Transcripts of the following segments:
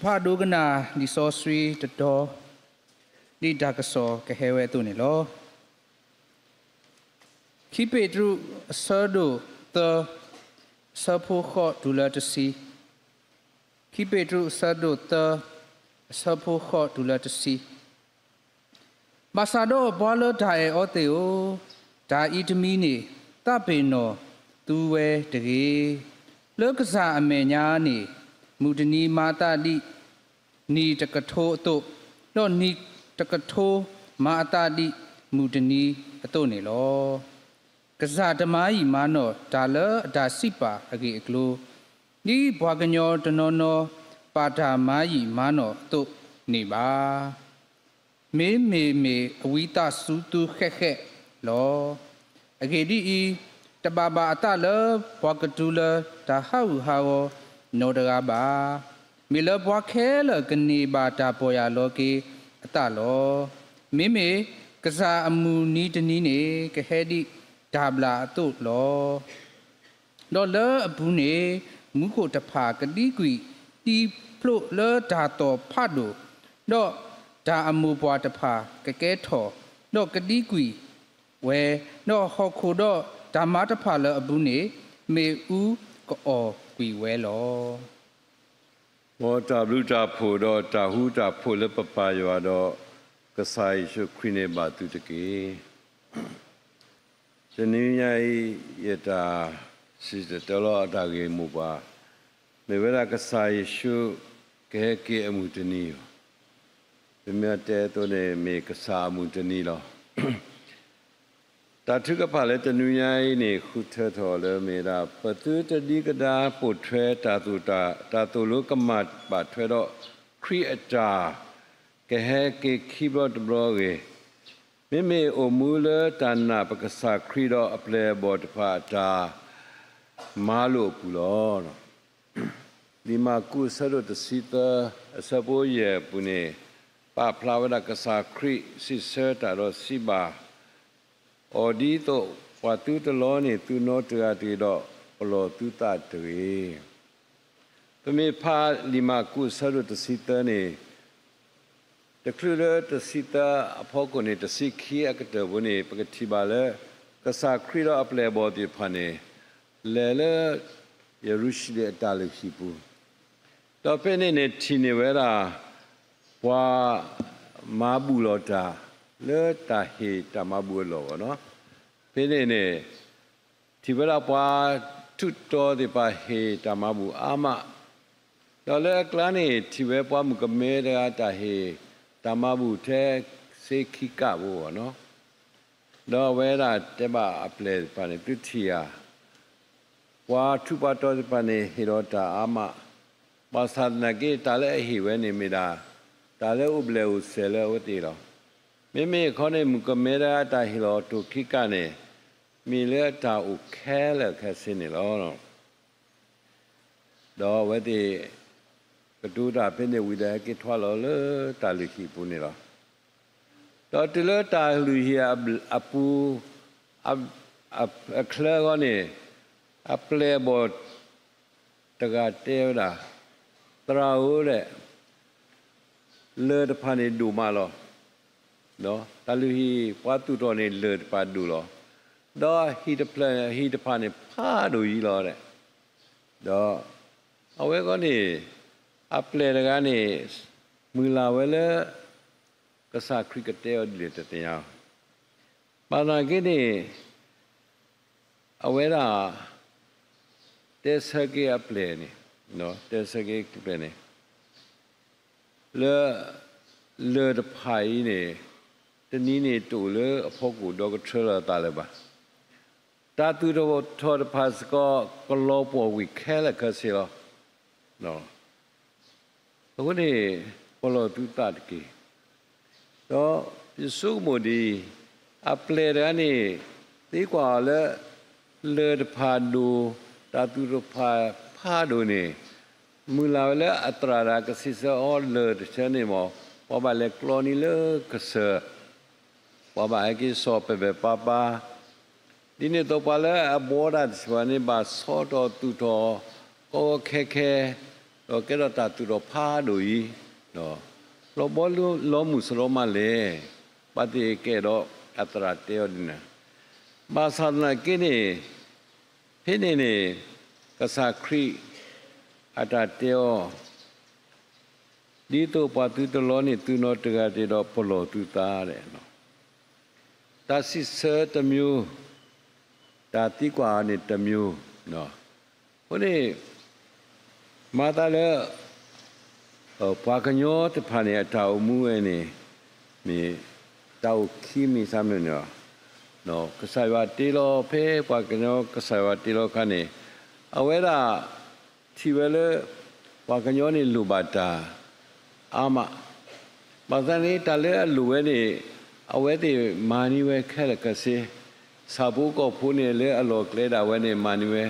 ပဖးဒိကနၣ်လံာ်စီဆှံတတီၤ, ဒ်တၢ်ကစီၣ်ကဟဲဝဲအသိးန့ၣ်လီၤ. ခံပ့းတရူး အဆၢဒိၣ်သၢ, အဆၢဖိဃိးတုၤလၢတဆံ, ခံပ့းတရူး အဆၢဒိၣ်သၢ, အဆၢဖိဃိးတုၤလၢတဆံ. ဘၣ်ဆၣ်ဒီးပှၤလၢတၢ်အဲၣ်အီၤသ့ၣ်ဧၢ, တၢ်အံၤတမံၤန့ၣ် သးပ့ၤနီၣ်သူဝဲတဂ့ၤ. လၢကစၢ်အမဲာ်ညါန့ၣ် မုၢ်တနံၤမၤအသးဒ်နံၤတကထိအသိး, ဒီးနံၤတကထိမၤအသးဒ်မုၢ်တနံၤအသိးန့ၣ်လီၤ. ကစၢ်တမၤယံာ်မၤနီၢ်တၢ်လၢအတၢ်စံးပာ်အဂ့ၢ်အကျိၤ, ဒ်ပှၤကညီတနီၤနီၤ ပာ်တၢ်မၤယံာ်မၤနီၢ်အသိးန့ၣ်ဘၣ်. မ့မ့ၢ်မ့ၢ်အဝံသးစူၤသုဃဲးဃဲးလီၤ. အဂ့ၢ်ဒ်အံၤ, တဘၣ်ဘၣ်အသးလၢပှၤကတုၤလၢတၢ်ဟးဂူာ်ဟးဂီၤနီတဂၤဘၣ်. မ့ၢ်လၢပှၤခဲလၢာ်ကန့ၢ်ဘၣ်တၢ်ပီၢ်ယၢ်လီၤက့ၤအသးလီၤ. မ့မ့ၢ်ကစၢ်အမုၢ်နံၤတနံၤန့ၣ် ကဟဲဒ်တၢ်ဘျၣ်အသိးလီၤ. ဒီးလၢအပူၤန့ၣ် မူခိၣ်တဖၣ်ကဒံကွံာ်တံဖျိးလၢတၢ်သီၣ်ဖးဒိၣ်, ဒီးတၢ်အမိၢ်ပှၢ်တဖၣ်ကကဲထီၣ်, ဒီးကဒံကွံာ်ဝဲ, ဒီးဟီၣ်ခိၣ်ဒီးတၢ်မၤတဖၣ်လၢအပူၤန့ၣ် မ့ၣ်အူကအီၣ်ကွံာ်ဝဲလီၤ. မ်တၢ်ဘျုးတၢ်ဖှိၣ်ဒီးတၢ်ဃူတၢ်ဖိးလၢပပၢ်ယွၤဒီးကစၢ်ယ့ၣ်ၡူးခရံာ်န့ၣ်ဘၣ်သုတက့ၢ်. တနွံညါအံၤ ယတၢ်စံၣ်တဲၤတဲလီၤအတၢ်ဂ့ၢ်မိၢ်ပှၢ် မ့ၢ်ဝဲဒၣ်ကစၢ်ယ့ၣ်ၡူးကဟဲက့ၤအမုၢ်တနံၤလီၤ. ပမ့ၢ်တဲအသိးန့ၣ် မ့ၢ်ကစၢ်အမုၢ်တနံၤလီၤ. တၢ်ထုကဖၣ်လၢတနွံညါအံၤန့ၣ် ဃုထၢထီၣ်လၢမ့ၢ်ဒၣ် ပသုတဒံကဒါပိာ်ထွဲတၢ်သိၣ်တၢ်, တၢ်သိၣ်လိကမၣ်ဘၣ်ထွဲဒီးခရံာ်အတၢ်ကဟဲက့ၤခံဘျီတဘျီအဂ့ၢ်, မ့မ့ၢ်အိၣ်မူလၢတၢ်နာ်ပကစၢ်ခရံာ်ဒီးအပျဲၢ်အဘီၣ်တဖၣ်အတၢ် မၤလိာ်အပူၤလီၤ. လံာ်မၢ်ကူးအဆၢဒိၣ်တဆံသၢ အဆၢဖိယဲၢ်အပူၤန့ၣ် ပာ်ဖျါဝဲဒၣ်ကစၢ်ခရံာ်စံးဆၢတၢ်ဒီးစံးဘၣ်အီၤဒ်သိး ပှၤသုတလီန့ၢ်သုနီတဂၤတဂ့ၤဒီး ပလီၢ်သုသးတဂ့ၤ. ပမ့ၢ်ဖးလံာ်မၢ်ကူးအဆၢဒိၣ်တဆံသၢန့ၣ် တချုးလၢတဆံသၢအဖီခိၣ်န့ၣ် တဆံခံအကတၢၢ်ပူၤန့ၣ် ပကထံၣ်ဘၣ်လၢ ကစၢ်ခရံာ်ဒီးအပျဲၢ်အဘီၣ်သ့ၣ်တဖၣ်န့ၣ် လဲၤလၢယရူၤၡလ့ၣ်အတၢ်လုၢ်ဟံၣ်ပူၤ, ဒီးဖဲန့ၣ်န့ၣ်ထံၣ်န့ၢ်ဝဲဒၣ် ပှၤမၤဘူၣ်လီၤတၢ် လၢတၢ်ဟ့ၣ်တၢ်မၤဘူၣ်အလီၢ်လီၤ. ဖဲန့ၣ်န့ၣ် ထံၣ်ဝဲဒၣ်ပှၤထူးတီၤသ့ၣ်တဖၣ်ဟ့ၣ်တၢ်မၤဘူၣ်အါမး, ဒီးလၢအကျါန့ၣ် ထံၣ်ဝဲပှၤမုၣ်ကမဲတဂၤတၢ်ဟ့ၣ်တၢ်မၤဘူၣ်ထဲစ့ခံကးဖိလီၤ. ဒီးအဝဲဒၣ်တဲဘၣ်အပျဲၢ်သ့ၣ်တဖၣ်န့ၣ် သုထံၣ်ဧါ, ပှၤထူးပှၤတီၤသ့ၣ်တဖၣ်န့ၣ် ဟ့ၣ်လီၤတၢ်အါမး, ဘၣ်ဆၣ်သနာ်က့ တၢ်လၢအဟ့ၣ်ဝဲန့ၣ်မ့ၢ်ဒၣ် တၢ်လၢအိၣ်ဘျဲၣ်အိၣ်စဲၤလၢအဝဲသ့ၣ်လီၤ. မ့မ့ၢ်အခီန့ၣ် မုၣ်ကမဲတဂၤတၢ်ဟ့ၣ်လီၤအီၤတိၢ်ခံကးန့ၣ် မ့ၢ်လၢအတၢ်အိၣ်ခဲလၢာ်ခဲဆ့န့ၣ်လီၤ. ဒီးအဝဲသ့ၣ် ကတိၤတၢ်ဖဲန့ၣ်ဝံၤဒီး ဟဲက့ၤထွဲလီၤလၢတၢ်လုၢ်ဟံၣ်ပူၤန့ၣ်လီၤ. ဒီးတုၤလၢတၢ်လုၢ်ဟံၣ်အပူၤ အချၢအဃီန့ၣ် အပျဲၢ်အဘီၣ်တဂၤတဲဝဲဒၣ်, သရၣ်ဧၢ, လၢၢ်တဖၣ်န့ၣ်ဒိၣ်မးလီၤ. တၢ်လုၢ်ဟံၣ်ပှၤသူၣ်ထီၣ်န့ၣ် လၢၢ်တဖၣ်ဒိၣ်လီၤ. ဒီးဟံၣ်တဖျၢၣ် ဟံၣ်တဖၣ်န့ၣ်ဖးဒိၣ်ယံၤလီၤ. ဒီးအဝဲဃီန့ၣ် အပျဲၢ်တဂၤန့ၣ် မုၢ်လၢ်ဝဲလၢ ကစၢ်ခရံာ်ကတဲအီၤဒ်လဲၣ်တသ့ၣ်ညါ. ဘၣ်သနာ်က့န့ၣ် အဝဲဒၣ် တဲဆၢက့ၤအပျဲၢ်န့ၣ်, တဲဆၢက့ၤအပျဲၢ်န့ၣ် လၢ လၢၢ်တဖၣ်အံၤန့ၣ် တနံၤန့ၣ်တအိၣ်လၢအဖီခိၣ်ဒီးကထၢလီၤအသးလၢၤဘၣ်. တၢ်သူၣ်ထီၣ်ထီၣ်တဖၣ်စ့ၢ်ကီး ကလီၤပှီၢ်ကွံာ်ခဲလၢာ်ခဲဆ့လီၤ. အဃိန့ၣ် ပလီၢ်သုသးတက့ၢ်. ဒီးယဆိကမိၣ်ဒ်အံၤ, အပျဲၢ်တဂၤန့ၣ် သံကွၢ်အီၤလၢ လၢၢ်တဖၣ်ဒိၣ်, တၢ်သူၣ်တဖၣ်ဖးဒိၣ်န့ၣ် မုၢ်လၢ်ဝဲလၢအသရၣ်တဂၤကစံးဆၢအီၤလၢၢ်တဆၢန့ၣ်မ့ၢ် ပှၤဘၣ်လဲၤကျီန့ၢ်လၢကစၢၢ် ပှၤဘၣ်ဟဲက့ၤစိာ်ပဲာ်ပဲာ်ပါပါ, ဒ်န့ၣ်အသိးပှၤလၢအဘှီတၢ်တဖၣ်န့ၣ် ဘၣ်ဆီထီၣ်သူၣ်ထီၣ် ကီကီခဲခဲ, ဒီးကဲထီၣ်တၢ်သူၣ်ထီၣ်ဖးဒိၣ်အံၤ, လီၤဘီလီၤမုၢ်စရီမးလဲၣ်, ဘၣ်သ့ၣ်ကဲဒီးအသရၣ်တဲအီၤဒ်န့ၣ်, ဘၣ်ဆၣ်သနာ်က့န့ၣ်, ဖဲန့ၣ်န့ၣ်, ကစၢ်ခရံာ်အတၢ်တဲအီၤ ဒ်သိးပှၤသုတလီန့ၣ်သုနီတဂၤတ့ၢ်ဒီးပလီၢ်သုသး, တၢ်စံးဆၢတမျိုး, တၢ်သံကွၢ်န့ၣ်တမျိုး, အဃိန့ၣ်, မၤသးလၢ ပှၤကညီတဖၣ်န့ၣ် အတၢ်အိၣ်မူဝဲန့ၣ် မ့ၢ်တၢ်အိၣ်ခံမံၤသၢမံၤန့ၣ်လီၤ. ကစၢ်ယွၤတ့လီၤ ဖဲပှၤကညီကစၢ်ယွၤတ့လီၤအခါန့ၣ်, အဝဲဒၣ်ထံၣ်ဝဲလၢ ပှၤကညီန့ၣ်လိၣ်ဘၣ်တၢ်အါမး, ဘၣ်ဆၣ်န့ၣ် တၢ်လၢအလိၣ်ဝဲန့ၣ် အဝဲသ့ၣ်မၤန့ၢ်ဝဲခဲလၢာ်ခဲဆ့, ဆၣ်ဖိကီၢ်ဖိန့ၣ်လၢအလီၢ်ကျဲဒၣ်ဝဲန့ၣ်မၤန့ၢ်ဝဲ,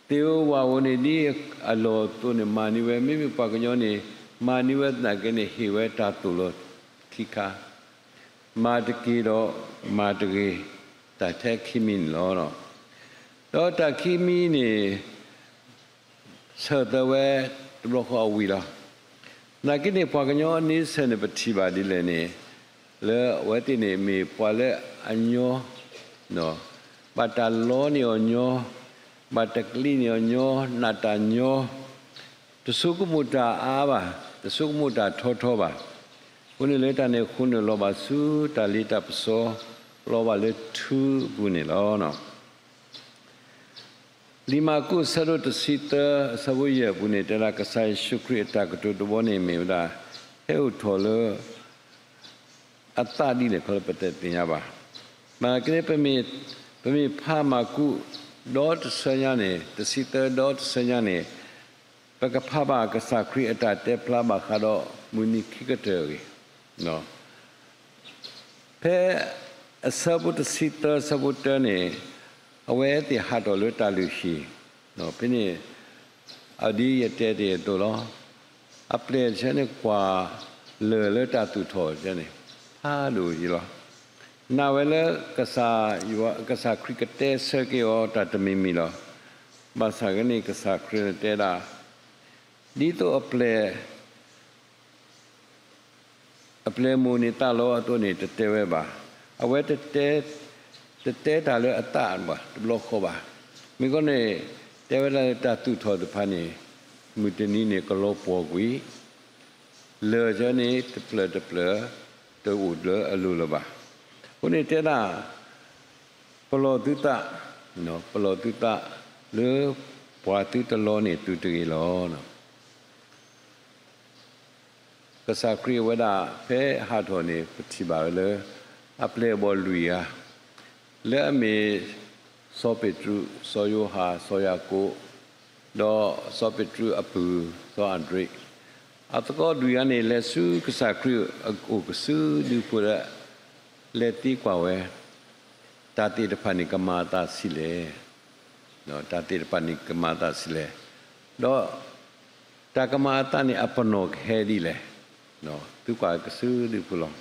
သ့ၣ်ဧိၤဝၣ်ဧိၤန့ၣ် ဒ်အလီၢ်အသိးန့ၣ်မၤန့ၢ်ဝဲ, မ့မ့ၢ်ပှၤကညီန့ၣ် မၤန့ၢ်ဝဲသနာ်က့န့ၣ် ဟ့ၣ်ဝဲတၢ်သိၣ်လီၤခံခါ, မၤတက့ၢ်ဒီးမၤတဂ့ၤ, တၢ်ထဲခံမံၤန့ၣ်လီၤ. ဒီးတၢ်ခံမံၤန့ၣ် ဆၢၣ်သၢဝဲတဘျီဃီအဝံၤလီၤ. သနာ်က့န့ၣ် ပှၤကညီအန့ဆၢၣ်န့ၣ် ပထံၣ်ဘၣ်ဒ်လဲၣ်န့ၣ်, လၢအဝဲသ့ၣ်န့ၣ်မ့ၢ်ပှၤလၢအညီ, ဘၣ်တၢ်လီန့ၢ်အီၤညီ, ဘၣ်တၢ်ကလံၤန့ၢ်အီၤညီ, နးတၢ်ညီ, တဆိကမိၣ်တၢ်အါဘၣ်, တဆိကမိၣ်တၢ်ထီထီဘၣ်. အဃိန့ၣ်လၢတၢ်န့ၣ်အဃိန့ၣ် လီၤဘၣ်ဆူတၢ်လ့တၢ်ပစီ, လီၤဘၣ်လၢထူအပူၤန့ၣ်လီၤ. လံာ်မၢ်ကူးအဆၢဒိၣ်တဆံသၢ အဆၢဖိယဲၢ်အပူၤန့ၣ် တဲဒၣ်ကစၢ်ယ့ၣ်ၡူးခရံာ်အတၢ်ကတိၤတဘီန့ၣ်မ့ၢ်ဝဲဒၣ် ဟဲအိၣ်ထီၣ်လၢ အသးဒ်လဲၣ်ခီလၢပတသ့ၣ်ညါဘၣ်. သနာ်က့န့ၣ် ပမ့ၢ်ဖးမၢ်ကူး ဒီတဆၢညါန့ၣ် တဆံသၢ ဒီတဆၢညါန့ၣ် ပကဖးဘၣ်ကစၢ်ခရံာ်အတၢ်တဲဖျါဘၣ်ဃးဒီးမုၢ်နံၤခံကတၢၢ်အဂ့ၢ် ဖဲအဆၢဖိတဆံသၢ အဆၢဖိတၢန့ၣ် အဝဲသ့ၣ်ဟးထီၣ်လၢတၢ်လုၢ်ဟံၣ်, ဖဲန့ၣ် အဒ်ယတဲတ့ၢ်အသိးလီၤ. အပျဲၢ်ဆၢန့ၣ်ကွၢ်လၢၢ်လၢတၢ်သူၣ်ထီၣ်န့ၣ် ဖးဒိၣ်အံၤလီၤ. နာ်ဝဲလၢ ကစၢ်ခရံာ်ကတဲဆၢက့ၤအီၤတၢ်တမံၤမံၤလီၤ. ဘၣ်ဆၣ်က့န့ၣ် ကစၢ်ခရံာ်န့ၣ်တဲဒၣ် ဒ်သိးအပျဲၢ် အပျဲၢ်မိၣ်န့ၢ်သးလီအသိးန့ၣ် တတဲဝဲဘၣ်. အဝဲ တတဲတၢ်လၢအသးဘၣ် တဘျီဃီဘၣ်. မ့ၢ်ကီန့ၣ် တဲဝဲဒၣ်လၢတၢ်သူၣ်ထီၣ်တဖၣ်န့ၣ် မုၢ်တနံၤန့ၣ်ကလီၤပှီၢ်ကွံာ်, လၢၢ်ဆၢန့ၣ် တဖျၢၣ်တဖျၢၣ် တအိၣ်လၢအလိၤလၢၤဘၣ်. အဃိန့ၣ်တဲဒၣ် ပလီၢ်သုသး, ပလီၢ်သုသးလၢ ပှၤသုတလီန့ၢ်သုတဂ့ၤလီၤ. ကစၢ်ခရံာ်အဝဲဒၣ် ဖဲအဟးထီၣ်န့ၣ် ပထံၣ်ဘၣ်ဝဲလၢ အပျဲၢ်အဘီၣ်လွံၢ်ဂၤ, လၢအမ့ၢ် စီၤပ့းတရူး, စီၤယိၤဟၣ်, စီၤယၤကိာ်, ဒီးစီၤပ့းတရူးအပုၢ် စီၤအၤဒြ့း, အသကိးလွံၢ်ဂၤန့ၣ် လဲၤဆူကစၢ်ခရံာ်အအိၣ်ကစုဒုဖိဒီး လဲၤသံကွၢ်ဝဲ, တၢ်သ့ၣ်တဖၣ်န့ၣ်ကမၤအသးဆံးလဲၣ် တၢ်သ့ၣ်တဖၣ်န့ၣ်ကမၤအသးဆံးလဲၣ်, ဒီးတၢ်ကမၤအသးန့ၣ်အပနီၣ်ကဟဲဒ်လဲၣ်, သုကွၢ်ကစုဒုဖိလီၤ.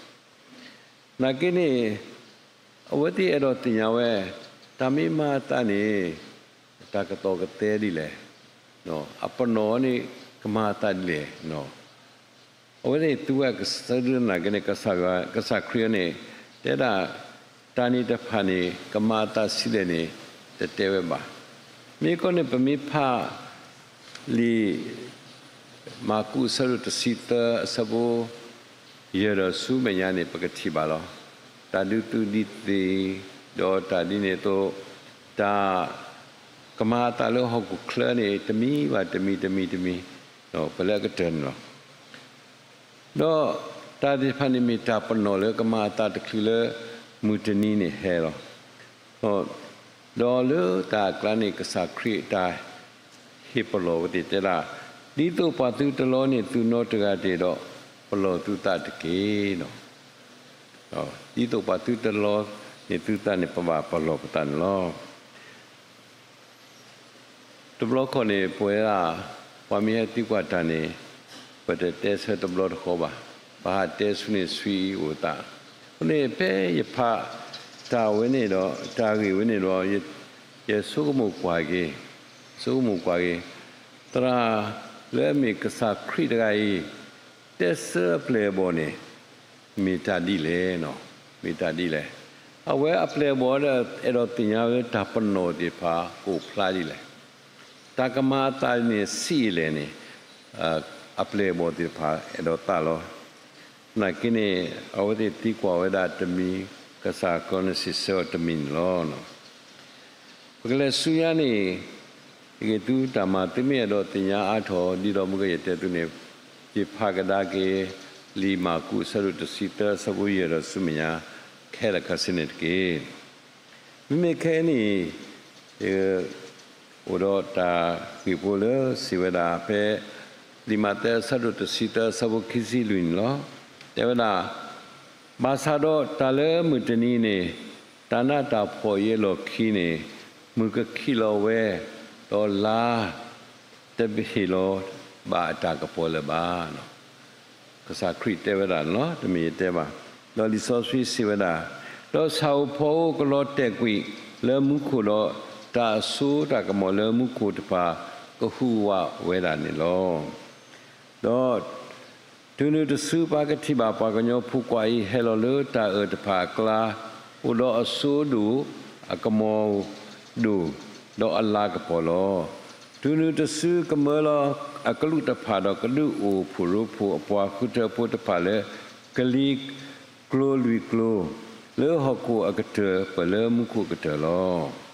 သနာ်က့န့ၣ် အဝဲသ့ၣ်အဲၣ်ဒိးသ့ၣ်ညါဝဲ, တၢ်မ့ၢ်မၤအသးန့ၣ် တၢ်ကသီၣ်ကသဲဒ်လဲၣ်, အပနီၣ်န့ၣ်ကမၤအသးဒ်လဲၣ်. အဝဲသ့ၣ်သူဝဲကစၢ်ဒုသနာ်က့န့ၣ် ကစၢ်ခရံာ်န့ၣ် တဲဒၣ် တၢ်န့ၣ်တဖၣ်န့ၣ် ကမၤအသးဆံးလဲၣ်န့ၣ် တတဲဝဲဘၣ်. မ့ၢ်ကီန့ၣ် ပမ့ၢ်ဖး လံာ်မၢ်ကူးအဆၢဒိၣ်တဆံသၢ အဆၢဖိယဲၢ်ဒီးဆူမဲာ်ညါန့ၣ် ပကထံၣ်ဘၣ်လီၤ. တၢ်ဒုးသုးဒံးသ့ၣ်, ဒီးတၢ်ဒ်န့ၣ်အသိး တၢ်ကမၤအသးလၢဟီၣ်ခိၣ်ချၢန့ၣ် တမံၤဘၣ်တမံၤ တမံၤတမံၤ ပလၢအကတၢၢ်န့ၣ်လီၤ. ဒီးတၢ်သ့ၣ်တဖၣ်န့ၣ်မ့ၢ်တၢ်ပနီၣ်လၢကမၤအသးတချုးလၢမုၢ်တနံၤန့ၣ်ဟဲလီၤ. ဒီးလၢတၢ်အကျါန့ၣ် ကစၢ်ခရံာ်အတၢ်ဟ့ၣ်ပလီၢ်ဝဲသ့ၣ်တဲဒၣ်, ဒ်သိးပှၤသုတလီန့ၢ်သုနီတဂၤတ့ၢ်ဒီး ပလီၢ်သုသးတက့ၢ်. ဒ်သိးပှၤသုတလီန့ၢ်သုသးန့ၣ် ပဘၣ်ပလီၢ်ပသးန့ၣ်လီၤ. တဘျီခီန့ၣ် ပဝဲဒၣ် ပှၤမ့ၢ်ဟဲသံကွၢ်တၢ်န့ၣ် ပတတဲဆၢတဘျီတဃီဘၣ်. ပဟးတဲဆူန့ၣ်ဆှံအိၣ်သး. အဃိန့ၣ် ဖဲယဖးတၢ်ဝဲန့ၣ်ဒီး တၢ်ဂ့ၢ်ဝဲန့ၣ်ဒီး ယဆိကမိၣ်ကွၢ်က့ၤ, ဆိကမိၣ်ကွၢ်က့ၤ, သရၣ် လၢအမ့ၢ်ကစၢ်ခရံာ်တဂၤအံၤ တဲဆၢအပျဲၢ်အဘီၣ်န့ၣ် မ့ၢ်တၢ်ဒ်လဲၣ်, မ့ၢ်တၢ်ဒ်လဲၣ်. အဝဲအပျဲၢ်အဘီၣ်ဒီး အဲၣ်ဒိးသ့ၣ်ညါလၢတၢ်ပနီၣ်သ့ၣ်တဖၣ် ကအိၣ်ဖျါဒ်လဲၣ်. တၢ်ကမၤအသးန့ၣ် ဆံးအလဲၣ်န့ၣ် အပျဲၢ်အဘီၣ်သ့ၣ်တဖၣ် အဲၣ်ဒိးသးလီၤ. သနာ်က့န့ၣ် အဝဲသ့ၣ်သံကွၢ်ဝဲဒၣ်တမံၤ, ကစၢ်ကီန့ၣ်စံးဆၢအီၤတမံၤန့ၣ်လီၤ. ပကလဲၤဆူညါန့ၣ် ဟ့ၣ်ဂ့ၤသုတၢ်မၤသုမ့ၢ်အဲၣ်ဒိးသ့ၣ်ညါအါထီၣ် ဒ်သိးမုၢ်ကယဲၢ်တဲသုန့ၣ် ယဖးကဒါက့ၤ လံာ်မၢ်ကူးအဆၢဒိၣ်တဆံသၢ အဆၢဖိယဲၢ်ဒီးဆူမဲာ်ညါ ခဲလၢာ်ခဲဆ့န့ၣ်တက့ၢ်. မ့မ့ၢ်ခဲအံၤန့ၣ် အိၣ်ဒီးတၢ်ဂ့ၢ်ဖိလၢစံးဝဲဒၣ်ဖဲ လံာ်မးသဲအဆၢဒိၣ်တဆံသၢ အဆၢဖိခံဆံလွံၢ်န့ၣ်လီၤ. တဲဝဲဒၣ်, ဘၣ်ဆၣ်ဒီးတၢ်လၢမုၢ်တနံၤန့ၣ် တၢ်နးတၢ်ဖှီၣ်အံၤအလီၢ်ခံန့ၣ် မုၢ်ကခံးလီၤဝဲ, ဒီးလါတဟ့ၣ်လီၤဘၣ်အတၢ်ကပီၤလၢၤဘၣ်. ကစၢ်ခရံာ်တဲဝဲဒၣ်န့ၣ်လီၤ, တမ့ၢ်ယတဲဘၣ်. ဒီးလံာ်စီဆှံစံးဝဲဒၣ်, ဒီးဆၣ်ဧိၤဖီဧိၤကလီၤတဲာ်ကွံာ်လၢမူခိၣ်ဒီး တၢ်အစိတၢ်ကမီၤလၢမူခိၣ်တဖၣ် ကဟူးဝးဝဲဒၣ်န့ၣ်လီၤ. ဒီးတုၤနုၤတစု ပှၤကထံၣ်ဘၣ်ပှၤကညီဖိခွါအံၤ ဟဲလီၤလၢတၢ်အၢၣ်တဖၣ်အကျါ, အိၣ်ဒီးအစိဒိၣ်, အကမီၤဒိၣ်, ဒီးအလါကပီၤလီၤ. တုၤနုၤတစု ကမၢလီၤအကလူးတဖၣ်ဒီး ကဒုးအိၣ်ဖှိၣ်ရိဖှိၣ်အပှၤဃုထၢဖိတဖၣ်လၢ ကလံၤကျိၤလွံၢ်ကျိၤ လၢဟီၣ်ခိၣ်အကတၢၢ် ပၢၢ်လၢမူခိၣ်ကတၢၢ်လီၤ.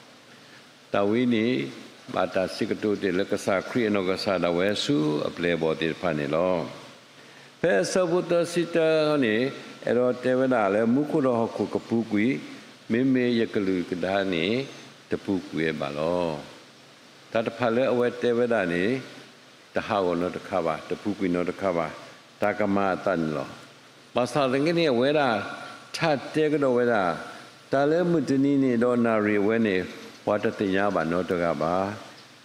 တၢ်ဝဲအံၤန့ၣ် ဘၣ်တၢ်စံးကတိၤတ့ၢ်လၢကစၢ်ခရံာ်အနီၢ်ကစၢ်ဒၣ်ဝဲဆူအပျဲၢ်အဘီၣ်သ့ၣ်တဖၣ်န့ၣ်လီၤ. ဖဲအဆၢဖိသၢဆံတၢန့ၣ် အဲၣ်ဒိးတဲဝဲဒၣ်လၢ မူခိၣ်ဒီးဟီၣ်ခိၣ်ကပူၤကွံာ်, မ့မ့ၢ်ယကလုၢ်ကထါန့ၣ် တပူၤကွံာ်ဝဲဘၣ်လီၤ. တၢ်တဖၣ်လၢအဝဲတဲဝဲဒၣ်န့ၣ် တဟးဂီၤနီတခါဘၣ်, တပူၤကွံာ်နီတခါဘၣ်, တၢ်ကမၤအသးန့ၣ်လီၤ. ဘၣ်ဆၣ်သနာ်က့န့ၣ် အဝဲဒၣ် ထးတဲကဒီးဝဲဒၣ်, တၢ်လၢမုၢ်တနံၤန့ၣ်ဒီးနၣ်ရံၣ်အဝဲန့ၣ် ပှၤတသ့ၣ်ညါဘၣ်နီတဂၤဘၣ်.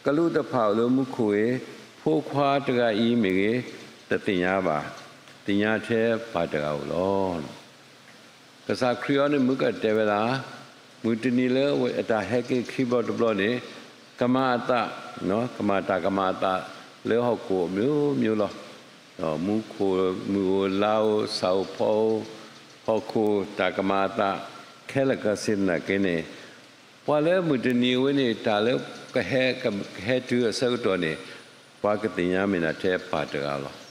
ကလူးတဖၣ်အိၣ်လၢမူခိၣ်ဂ့ၤ, ဖိခွါတဂၤအံၤမ့ၢ်ဂ့ၤ, တသ့ၣ်ညါဘၣ်, သ့ၣ်ညါထဲပၢ်တဂၤဧိၤလီၤ. ကစၢ်ခရံာ်အံၤန့ၣ် မ့ၢ်ကတဲဝဲဒၣ်, မုၢ်တနံၤလၢအတၢ်ဟဲက့ၤခံဘျီတဘျီန့ၣ် ကမၤအသး, ကမၤတၢ်ကမၤအသး လၢဟီၣ်ခိၣ်အမျိုးမျိုးလီၤ. မူခိၣ်, မုၢ်ဧိၤလါဧိၤ ဆၣ်ဧိၤဖီဧိၤ, ဟီၣ်ခိၣ်တၢ်ကမၤအသး ခဲလၢာ်ခဲဆ့သနာ်က့န့ၣ်, ပှၤလၢမုၢ်တနံၤအဝဲန့ၣ် တၢ်လၢကဟဲ, ကဟဲတုၤအဆၢကတီၢ်န့ၣ် ပှၤကသ့ၣ်ညါမ့ၢ်ဒၣ်ထဲပၢ်တဂၤလီၤ.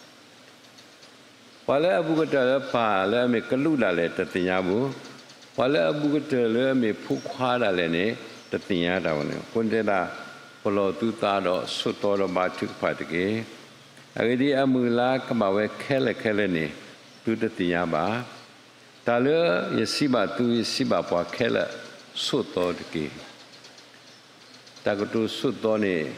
ပှၤလၢအဘူးကတၢၢ်လၢပၢ်လၢအမ့ၢ်ကလူးဒၣ်လဲာ် တသ့ၣ်ညါဘၣ်. ပှၤလၢအဘူးကတၢၢ်လၢအမ့ၢ်ဖိခွါဒၣ်လဲာ်န့ၣ် တသ့ၣ်ညါတၢ်ဝဲန့ၣ်. အဃိန့ၣ်တဲဒၣ်, ပလီၢ်သုသးဒီးဆိးသီဒီးဘါထုကဖၣ်တက့ၢ်. အဂ့ၢ်ဒ်အံၤ, အမုၢ်အလါကဘၣ်ဝဲခဲလၢာ်ခဲလၢာ်န့ၣ် သုတသ့ၣ်ညါဘၣ်. တၢ်လၢယစံးဘၣ်သု ယစံးဘၣ်ပှၤခဲလၢာ်, ဆိးသီတက့ၢ်. တၢ်ကတိၤဆိးသီန့ၣ်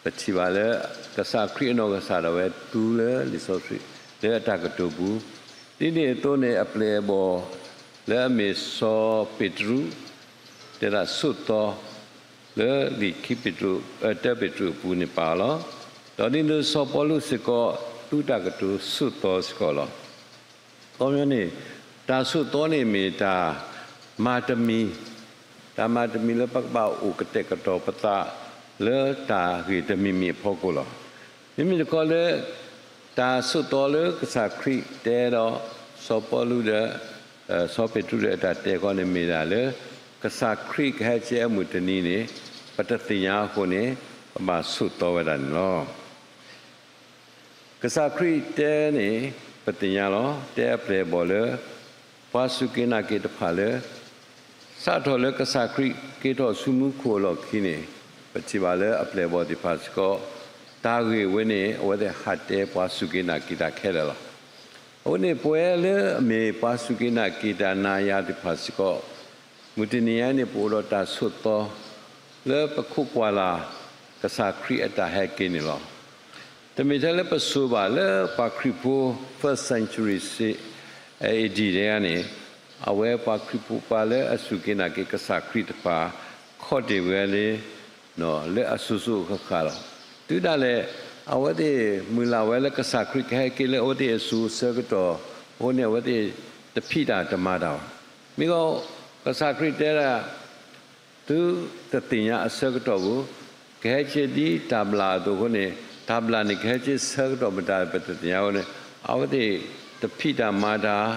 ပထံၣ်ဘၣ်လၢ ကစၢ်ခရံာ်အနီၢ်ကစၢ်ဒၣ်ဝဲသူလၢလံာ်စီဆှံ လၢအတၢ်ကတိၤပူၤ, ဒ်န့ၣ်အသိးန့ၣ် အပျဲၢ်အဘီၣ် လၢအမ့ၢ်စီၤပ့းတရူး တဲဒၣ်ဆိးသီ လၢလံာ်ခံပ့းတရူး, တၢပ့းတရူးအပူၤန့ၣ်ပာ်လီၤ. ဒီးဒ်န့ၣ်စီၤပီလူးစ့ၢ်ကီး သူတၢ်ကတိၤဆိးသီစ့ၢ်ကီးလီၤ. အခီပညီန့ၣ် တၢ်ဆိးသီန့ၣ်မ့ၢ်တၢ်မၤတမံၤ, တၢ်မၤတမံၤလၢပကဘၣ်အိၣ်ကတဲာ်ကတီၤပသး လၢတၢ်ဂ့ၢ်တမံၤမံၤအဖီခိၣ်လီၤ. မ့မ့ၢ်တခီလၢ တၢ်ဆိးသီလၢကစၢ်ခရံာ်တဲဒီးစီၤပီလူးဒီး စီၤပ့းတရူးဒီးအတၢ်တဲခီန့ၣ် မ့ၢ်ဒၣ်လၢ ကစၢ်ခရံာ်ကဟဲက့ၤအမုၢ်တနံၤန့ၣ် ပတသ့ၣ်ညါအဃိန့ၣ် ပဘၣ်ဆိးသီဝဲဒၣ်န့ၣ်လီၤ. ကစၢ်ခရံာ်တဲန့ၣ် ပသ့ၣ်ညါလီၤ. တဲအပျဲၢ်အဘီၣ်လၢ ပှၤစူၢ်က့ၤနာ်က့ၤတဖၣ်လၢ စးထီၣ်လၢကစၢ်ခရံာ်က့ၤထီၣ်ဆူမူခိၣ်အလီၢ်ခံန့ၣ် ပထံၣ်ဘၣ်လၢအပျဲၢ်အဘီၣ်သ့ၣ်တဖၣ်စ့ၢ်ကီး တၢ်ဂ့ၢ်ဝဲန့ၣ် အဝဲသ့ၣ်ဟးတဲပှၤစူၢ်က့ၤနာ်က့ၤတၢ်ခဲလၢာ်လီၤ. အဃိန့ၣ် ပဝဲလၢအမ့ၢ်ပှၤစူၢ်က့ၤနာ်က့ၤတၢ်နၤယၤသ့ၣ်တဖၣ်စ့ၢ်ကီး မုၢ်တနံၤအံၤန့ၣ် ပအိၣ်ဒီးတၢ်ဆိးသီ လၢပခိးကွၢ်လၢ် ကစၢ်ခရံာ်အတၢ်ဟဲက့ၤန့ၣ်လီၤ. တမ့ၢ်ထဲလၢပစိၤဘၣ်လၢပှၤခရံာ်ဖိ first century A.D. တဂၤန့ၣ် အဝဲပှၤခရံာ်ဖိပှၤလၢအစူၢ်က့ၤနာ်က့ၤကစၢ်ခရံာ်တဖၣ် ခီၣ်တ့ၢ်ဝဲလၢ လၢအစိၤစိၤအဃၣ်ဃၣ်လီၤ. တုၤဒၣ်လဲာ် အဝဲသ့ၣ်မုၢ်လၢ်ဝဲလၢကစၢ်ခရံာ်ကဟဲက့ၤလၢအဝဲသ့ၣ်အစိၤအဆၢကတီၢ်အဃိန့ၣ် အဝဲသ့ၣ်တဖံးတၢ်တမၤတၢ်ဘၣ်. မ့ၢ်ဂ့ၤ ကစၢ်ခရံာ်တဲဒၣ် သုတသ့ၣ်ညါအဆၢကတီၢ်ဘၣ်, ကဟဲက့ၤဒ်တၢ်ဘျၣ်အသိးအဃိန့ၣ် တၢ်ဘျၣ်န့ၣ် ကဟဲက့ၤဆၢကတီၢ်မတၤ ပတသ့ၣ်ညါဝဲန့ၣ် အဝဲသ့ၣ်တဖံးတၢ်မၤတၢ်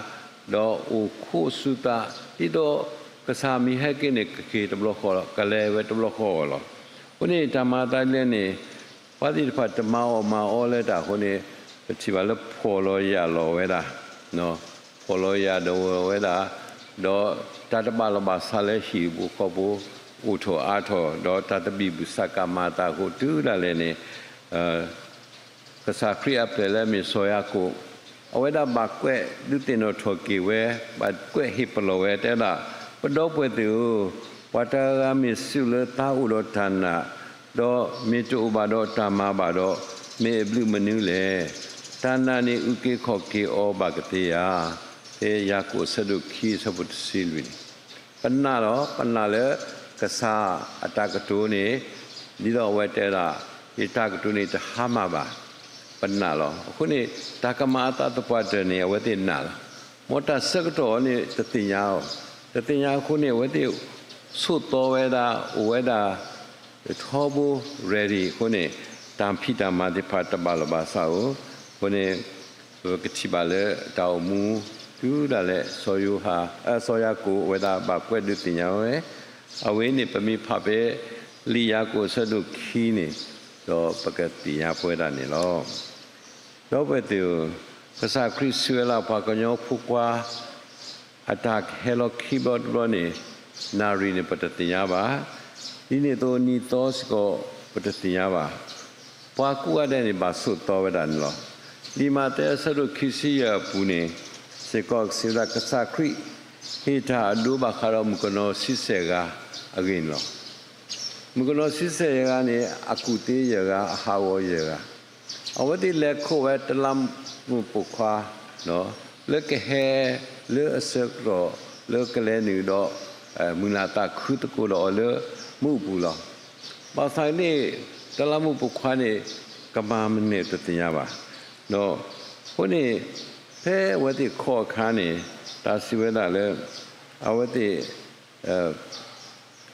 ဒီးအိၣ်ခိးစူၤသး ဒ်သိးကစၢ်မ့ၢ်ဟဲက့ၤန့ၣ် ကက့ၤတဘျီဃီလီၤ, ကလဲၤဝဲတဘျီဃီလီၤ. အဃိန့ၣ် တၢ်မၤအသးဒ်လဲၣ်န့ၣ် ပှၤသ့ၣ်တဖၣ်တမၤအီၣ်မၤအီလၢတၢ်အဃိန့ၣ် ပထံၣ်ဘၣ်လၢဖှီၣ်လီၤယာ်လီၤဝဲဒၣ်, ဖှီၣ်လီၤယာ်ဒီးဝဲဒၣ်, ဒီးတၢ်တဘၣ်လီၢ်ဘၣ်စးလၢဟံၣ်ပူၤဃီပူၤ အိၣ်ထီၣ်အါထီၣ် ဒီးတၢ်တဘံၣ်ဘုၣ်စးကမၤအသးအဃိ တုၤဒၣ်လဲာ်န့ၣ် ကစၢ်ခရံာ်အပျဲၢ်လၢအမ့ၢ်စီၤယၤကိာ် အဝဲဒၣ်ဘၣ်ကွဲးဒုးသ့ၣ်နီၣ်ထီၣ်က့ၤဝဲ, ဘၣ်ကွဲးဟ့ၣ်ပလီၢ်ဝဲ တဲဝဲဒၣ်, ပဒီပုၢ်ဝဲၢ်သ့ၣ်ဧၢ, ပှၤတဂၤဂၤမ့ၢ်စူၢ်လၢသးအိၣ်ဒီးတၢ်နာ်, ဒီးမ့ၢ်တအိၣ်ဘၣ်ဒီးတၢ်မၤဘၣ်ဒီး, မ့ၢ်အဘျုးမနုၤလဲၣ်. တၢ်နာ်န့ၣ် အုၣ်က့ၤခီၣ်က့ၤအီၤဘၣ်ကသ့ဧါ. ဖဲယၤကိာ်အဆၢဒိၣ်ခံ အဆၢဖိတဆံလွံၢ်န့ၣ် ပနာ်လီၤ, ပနာ်လၢကစၢ်အတၢ်ကတိၤန့ၣ် ဒ်သိးအဝဲတဲဒၣ်, ယတၢ်ကတိၤန့ၣ်တဟါမၢ်ဘၣ်. ပနာ်လီၤ. အဃိန့ၣ် တၢ်ကမၤအသးသပှၢ်တၢၢ်န့ၣ် အဝဲသ့ၣ်နာ်လီၤ. မ်တၢ်ဆၢကတီၢ်န့ၣ်တသ့ၣ်ညါအီၤ, တသ့ၣ်ညါအဃိန့ၣ် အဝဲသ့ၣ်ဆိးသီဝဲဒၣ်, အိၣ်ဝဲဒၣ် ထီဘိ ready အဃိန့ၣ် တၢ်ဖံးတၢ်မၤသ့ၣ်တဖၣ်တဘၣ်လီၢ်ဘၣ်စးဧိၤ, အဃိန့ၣ် ပကထံၣ်ဘၣ်လၢတၢ်အိၣ်မူ တုၤဒၣ်လဲာ် စီၤယိၤဟၣ်, စီၤယၤကိာ် အဝဲဒၣ်ဘၣ်ကွဲးဒုးသ့ၣ်ညါဝဲ, အဝဲန့ၣ်ပမ့ၢ်ဖးဖဲ လံာ်ယၤကိာ်အဆၢဒိၣ်ခံန့ၣ် ဒီးပကသ့ၣ်ညါပဝဲဒၣ်န့ၣ်လီၤ. ဒီပုၢ်ဝဲၢ်သ့ၣ်ဧၢ, ကစၢ်ခရံာ်စံးဝဲလၢပှၤကညီဖိခွါ အတၢ်ကဟဲလီၤခံဘျီတဘျီန့ၣ် နၣ်ရံၣ်န့ၣ် ပတသ့ၣ်ညါဘၣ်. ဒ်န့ၣ်အသိးနံၣ်သီစ့ၢ်ကီး ပတသ့ၣ်ညါဘၣ်. ပှၤကိးဂၤဒဲးန့ၣ် ဘၣ်ဆိးသီဝဲဒၣ်န့ၣ်လီၤ. လံာ်မးသဲအဆၢဒိၣ်ခံဆံယဲၢ်အပူၤန့ၣ် စ့ၢ်ကီးကစံးဝဲဒၣ် ကစၢ်ခရံာ် ဟ့ၣ်တၢ်အဒိဘၣ်ဃးဒီးမုၣ်ကနီၤဆံဆဲၣ်ဂၤအဂ့ၢ်န့ၣ်လီၤ. မုၣ်ကနီၤဆံဆဲၣ်ဂၤန့ၣ် အကူၣ်သ့ယဲၢ်ဂၤ, အဟးဂီၤယဲၢ်ဂၤ, အဝဲသ့ၣ်လဲၤခိးဝဲတလးမူးပိာ်ခွါ လၢကဟဲလၢအဆၢကတီၢ်လၢကလဲၤနုာ်ဒီး မုၢ်လၢ်သးခုသကိးဒီးအီၤလၢမူးအပူၤလီၤ. ဘၣ်ဆၣ်န့ၣ် တလးမူးပိာ်ခွါန့ၣ် ကမၤမနုၤတသ့ၣ်ညါဘၣ်. အဃိန့ၣ် ဖဲအဝဲသ့ၣ်ခိးအခါန့ၣ် တၢ်စံးဝဲဒၣ်လၢ အဝဲသ့ၣ်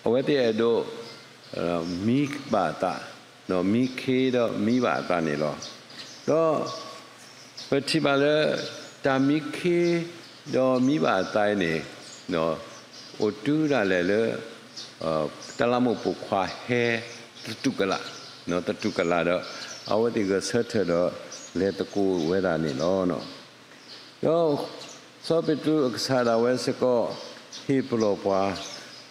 အဝဲသ့ၣ်အဲၣ်ဒိး မံဘၣ်အသး, မံခ့ဒီးမံဘၣ်အသးန့ၣ်လီၤ. ဒီးပထံၣ်ဘၣ်လၢ တၢ်မံခ့ဒီးမံဘၣ်အသးအံၤန့ၣ် အိၣ်တုၤဒၣ်လဲာ်လၢ တလးမူးပိာ်ခွါဟဲသတူၢ်ကလာ်, သတူၢ်ကလာ်ဒီး အဝဲသ့ၣ်ဂဲၤဆၢထၢၣ်ဒီးလဲၤသကိးဝဲဒၣ်န့ၣ်လီၤ. ဒီးစီၤပ့းတရူးအကစၢ်ဒၣ်ဝဲစ့ၢ်ကီး ဟ့ၣ်ပလီၢ်ပှၤ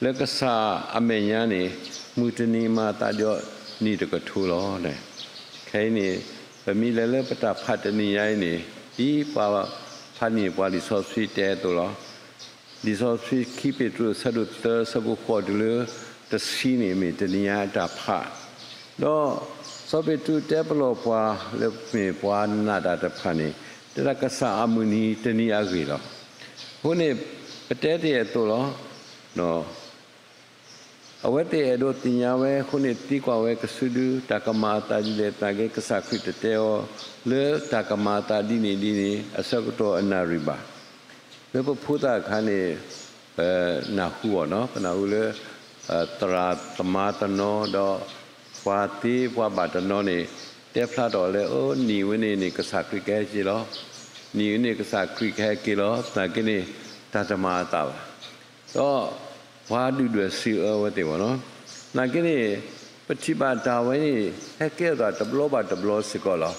လၢကစၢ်အမဲာ်ညါန့ၣ် မုၢ်တနံၤမၤသးဒ်နံၣ်တကထိလီၤ. ခဲအံၤန့ၣ် ပမ့ၢ်လဲၤလၢပတၢ်ဖးတနံၤညါအံၤန့ၣ် ဒ်ပှၤဖးန့ၢ်ပှၤလံာ်စီဆှံတဲအသိးလီၤ. လံာ်စီဆှံခံပ့းတရူးအဆၢဒိၣ်သၢ အဆၢဖိဃိးတုၤလၢတဆံန့ၣ် မ့ၢ်တနံၤညါအတၢ်ဖး ဒီးစီၤပ့းတရူးတဲပလီၢ်ပှၤလၢပမ့ၢ်ပှၤနာ်တၢ်တဖၣ်န့ၣ် တဲဒၣ်ကစၢ်အမုၢ်နံၤတနံၤအဂ့ၢ်လီၤ. အဃိန့ၣ် ပတဲတ့ၢ်အသိးလီၤ. အဝဲသ့ၣ်အဲၣ်ဒိးသ့ၣ်ညါဝဲအဃိန့ၣ် သံကွၢ်ဝဲကစုဒု တၢ်ကမၤအသးဒ်လဲၣ်, သနာ်က့ကစၢ်ခရံာ်တတဲအီၤ လၢတၢ်ကမၤအသးဒ်န့ၣ်ဒ်န့ၣ် အဆၢကတီၢ်အနၣ်ရံၣ်ဘၣ်. လၢပဖိသၣ်အခါန့ၣ် ပနၢ်ဟူအီၤနီၤ, ပနၢ်ဟူလၢ သရၣ်သမါတနီၤဒီး ပှၤသ့ပှၤဘၣ်တနီၤန့ၣ် တဲဖျါထီၣ်လၢ အိ နံၣ်ဝဲန့ၣ်န့ၣ် ကစၢ်ခရံာ်ကဟဲက့ၤလီၤ. နံၣ်ဝဲန့ၣ် ကစၢ်ခရံာ်ကဟဲက့ၤလီၤ. သနာ်က့န့ၣ် တၢ်တမၤအသးဘၣ်. ဒီးပှၤဒုၣ်ဒွဲၣ်စံးအၢဝဲသ့ၣ်ဘၣ်နီၤ. သနာ်က့န့ၣ် ပထံၣ်ဘၣ်တၢ်ဝဲန့ၣ် ဟဲကဲထီၣ်သးတဘျီဘၣ်တဘျီစ့ၢ်ကီးလီၤ.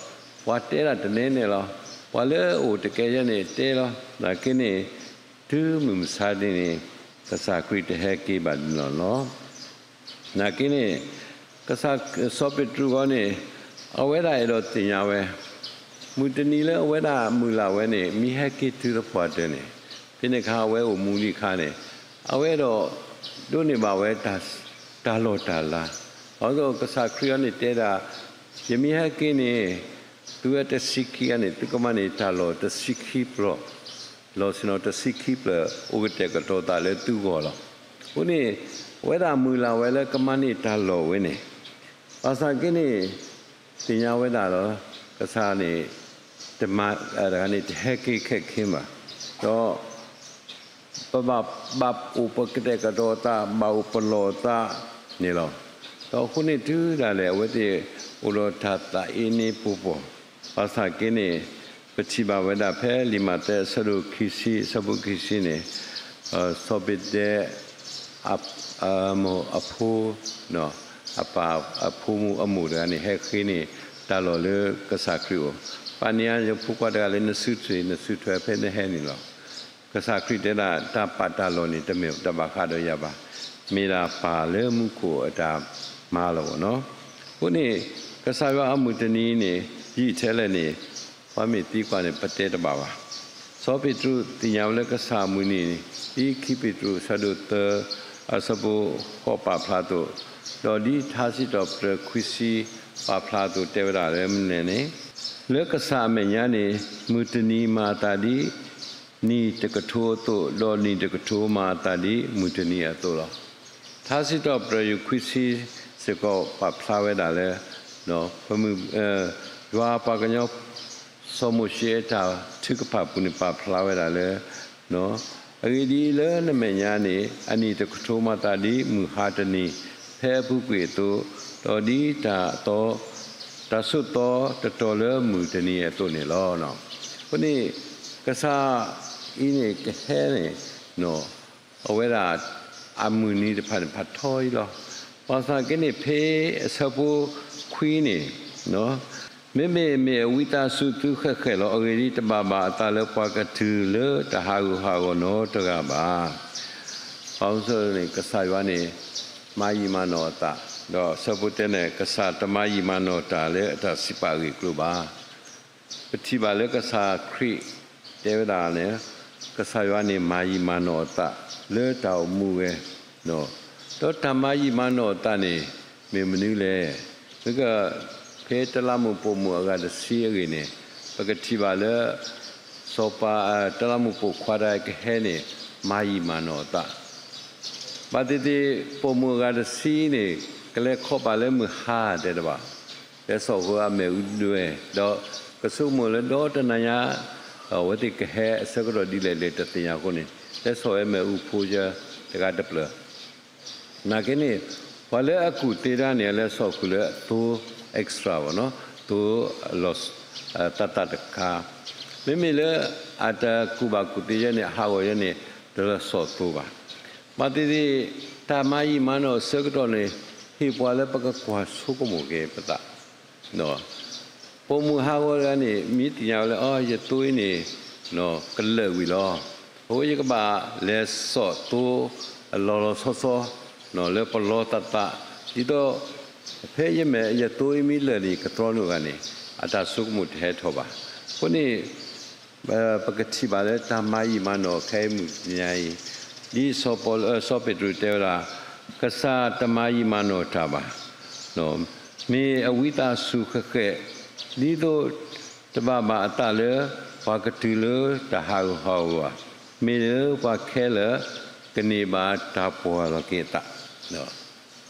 ပှၤတဲဒၣ်တနဲနဲလီၤ. ပှၤလၢအအိၣ်တကဲယဲန့ၣ်တဲလီၤ. သနာ်က့န့ၣ် တုၤမုၢ်မဆါဒ်န့ၣ် ကစၢ်ခရံာ်တဟဲက့ၤဘၣ်န့ၣ်လီၤ. သနာ်က့န့ၣ် ကစၢ်စီၤပ့းတရူးဂီၢ်န့ၣ် အဝဲဒၣ်အဲၣ်ဒိးသ့ၣ်ညါဝဲ မုၢ်တနံၤလၢအဝဲဒၣ်မုၢ်လၢ်ဝဲန့ၣ် မ့ၢ်ဟဲက့ၤတုၤသပှၢ်တၢၢ်န့ၣ် ဖဲန့ၣ်အခါအဝဲအိၣ်မူလံအခါန့ၣ် အဝဲအဲၣ်ဒိးဒိးန့ၢ်ဘၣ်ဝဲ တၢ်လီၢ်တၢ်လၤ, အဃိကစၢ်ခရံာ်အံၤန့ၣ်တဲဒၣ် ယမ့ၢ်ဟဲက့ၤန့ၣ် သုဝဲတဆံခံဂၤန့ၣ် သုကမၤန့ၢ်တၢ်လီၢ်တဆံခံပျၢၤ, လီၢ်ဆ့ၣ်နီၤတဆံခံပျၢၤ အိၣ်ကတဲာ်ကတီၤသးလၢသုဂီၢ်လီၤ. အဃိန့ၣ် အဝဲဒၣ်မုၢ်လၢ်ဝဲလၢကမၤန့ၢ်တၢ်လီၢ်ဝဲန့ၣ် ဘၣ်ဆၣ်က့န့ၣ် သ့ၣ်ညါဝဲဒၣ်လီၤ. ကစၢ်န့ၣ် တမၤတဂၤန့ၣ် တဟဲက့ၤခဲက့ဘၣ်. ဒီး ပဘၣ်ဘၣ်အိၣ်ပကတဲာ်ကတီၤသး ဘၣ်အိၣ်ပလီၢ်သးန့ၣ်လီၤ. ဒီးအဃိန့ၣ်တုၤဒၣ်လဲာ် အဝဲသ့ၣ်အိၣ်ဒီးတၢ်သးအ့န့ပူၤပှီၢ်, ဘၣ်ဆၣ်က့န့ၣ် ပထံၣ်ဘၣ်ဝဲဒၣ်ဖဲလံာ်မးသဲအဆၢဒိၣ်ခံဆံ အဆၢဖိခံဆံန့ၣ် စီၤပ့းတြူး အဖိ အပၢ်အဖိမုၣ်အမိၢ်တဂၤန့ၣ် ဟဲဃ့န့ၢ်တၢ်လီၢ်လၢကစၢ်ခရံာ်အအိၣ်, ပာ်န့ၢ်ယဖိခွါတဂၤလၢ နစုထွဲ နစုထွဲဖဲနဟဲန့ၣ်လီၤ. ကစၢ်ခရံာ်တဲဒၣ် တၢ်ပာ်တၢ်လီၢ်န့ၣ် တမ့ၢ်တၢ်ဘၣ်ဃးဒီးယၤဘၣ်, မ့ၢ်ဒၣ်ပၢ်လၢမူခိၣ်အတၢ်မၤလီၤဘၣ်နီၤ. အဃိန့ၣ် ကစၢ်ယွၤအမုၢ်တနံၤန့ၣ် ယံာ်ထဲလဲၣ်န့ၣ် ပှၤမ့ၢ်သံကွၢ်န့ၣ် ပတဲတဘၣ်ဘၣ်. စီၤပ့းတရူးသ့ၣ်ညါဝဲလၢကစၢ်အမုၢ်နံၤန့ၣ် ဒ်ခံပ့းတရူးအဆၢဒိၣ်သၢ အဆၢဖိဃိးပာ်ဖျါအသိး, ဒီးဒ်ထါစံးထီၣ်ပတြၢၤခွံဆံပာ်ဖျါအသိး တဲဝဲဒၣ်လၢမနုၤလဲၣ်န့ၣ်, လၢကစၢ်အမဲာ်ညါန့ၣ် မုၢ်တနံၤမၤအသးဒ်နံၣ်တကထိအသိး, ဒီးနံၣ်တကထိမၤအသးဒ်မုၢ်တနံၤအသိးလီၤ. ထါစံးထီၣ်ပတြၢၤယုၢ်ခွံဆံစ့ၢ်ကီးပာ်ဖျါဝဲဒၣ်လၢ ပမုၢ် ယွၤပှၤကညီ စီၤမိၤၡ့အတၢ်ထုကဖၣ်ပူၤန့ၣ် ပာ်ဖျါဝဲဒၣ်လၢ အဂ့ၢ်ဒ်အံၤ, လၢနမဲာ်ညါန့ၣ် အနံၣ်တကထိမၤသးဒ်မုၢ်ဟါတနံၤ ဖဲအပူၤကွံာ်အသိး, ဒီးဒ်တၢ်အသီ တၢ်ဆိးသီတတီၤလၢမုၢ်တနံၤအသိးန့ၣ်လီၤ. အဃိန့ၣ် ကစၢ်အံၤန့ၣ် ကဟဲန့ၣ် အဝဲဒၣ် အမုၢ်နံၤတဖၣ်န့ၣ် ဖးထီအံၤလီၤ. ဘၣ်ဆၣ်က့န့ၣ် ဖဲအဆၢဖိခွံန့ၣ် မ့မ့ၢ်မ့ၢ်အဝံသးစူၤသုဃဲးဃဲးလီၤ. အဂ့ၢ်ဒ်အံၤ, တဘၣ်ဘၣ်အသးလၢပှၤကတုၤလၢတၢ်ဟးဂူာ်ဟးဂီၤနီတဂၤဘၣ်. ဘၣ်မနုၤအဃိန့ၣ် ကစၢ်ယွၤန့ၣ် မၤယံာ်မၤနီၢ်အသး, ဒီးဆၢဖိတၢန့ၣ် ကစၢ်တမၤယံာ်မၤနီၢ်တၢ်လၢအတၢ်စံးပာ်အဂ့ၢ်အကျိၤဘၣ်. ပထံၣ်ဘၣ်လၢကစၢ်ခရံာ်တဲဝဲဒၣ်န့ၣ်, ကစၢ်ယွၤန့ၣ် မၤယံာ်မၤနီၢ်အသးလၢတၢ်အိၣ်မူဝဲ, ဒီးတၢ်မၤယံာ်မၤနီၢ်အသးန့ၣ် မ့ၢ်မနုၤလဲၣ်. မ့ၢ်က ဖဲတလးမူးပိာ်မုၣ်အဂၤတဆံအဂ့ၢ်န့ၣ် ပကထံၣ်ဘၣ်လၢ စီၤပၤ တလးမူးပိာ်ခွါတဂၤကဟဲန့ၣ် မၤယံာ်မၤနီၢ်အသး ဘၣ်သ့ၣ်သ့ၣ် ပိာ်မုၣ်အဂၤတဆံန့ၣ် ကလဲၤခီပာ်လၢမုၢ်ဟါတဲတဘၣ်, လဲၤစိာ်ဃုာ်အမဲာ်အူဒွဲၣ်, ဒီးကဆိကမိၣ်လၢဒီတနၤညါ အဝဲသ့ၣ်ကဟဲအဆၢကတီၢ်ဒ်လဲၣ်လဲၣ်တသ့ၣ်ညါအဃိန့ၣ် လဲၤစိာ်ဝဲမဲာ်အူဖိဆၢတဂၤတဖျၢၣ် နာ်က့န့ၣ် ပှၤလၢအကူၣ်သ့တၢ်န့ၣ် အလဲၤစိာ်ဃုာ်လၢအသိ extra ဘၣ်နီၤ, သိ လီၤ သးသးတခါ, မ့မ့ၢ်လၢအတကူၣ်ဘၣ်ကူၣ်သ့ယဲန့ၣ် အဟးဂီၤယဲန့ၣ် တလၢစိာ်သိဘၣ်. ဘၣ်သ့ၣ်သ့ၣ် တၢ်မၤယံာ်မၤနီၢ်အဆၢကတီၢ်န့ၣ် ဟ့ၣ်ပှၤလၢပကကွၢ်ဆိကမိၣ်က့ၤပသး ပိာ်မုၣ်ဟးဂီၤတဂၤန့ၣ် မ့ၢ်သ့ၣ်ညါဝဲလၢ အီ ယသိအံၤန့ၣ် ကလၢာ်ဝံၤလီၤ. အဃိယကဘၣ်လဲၤစိာ်သိ လီၤလီၤဆီဆီ လၢပလီသးသး, ဒ်သိး ဖဲယမဲာ်ယသိအံၤမ့ၢ်လၢာ်န့ၣ် ကသြီနုာ်ဂၤန့ၣ် အတၢ်ဆိကမိၣ်တဟဲထီၣ်ဘၣ်. အဃိန့ၣ် ပကထံၣ်ဘၣ်လၢတၢ်မၤယံာ်မၤနီၢ်ခဲအံၤမုၢ်တနံၤအံၤ, ဒ်စီၤပီလူး စီၤပ့းတရူးတဲဝဲဒၣ်, ကစၢ်တမၤယံာ်မၤနီၢ်တၢ်ဘၣ်. မ့ၢ်အဝံသးစူၤဃဲးဃဲး, ဒ်သိးတဘၣ်ဘၣ်အသးလၢ ပှၤကတုၤလၢတၢ်ဟးဂူာ်ဟးဂီၤဘၣ်, မ့ၢ်လၢပှၤခဲလၢာ် ကန့ၢ်ဘၣ်တၢ်ပှၢ်လီၤက့ၤအသး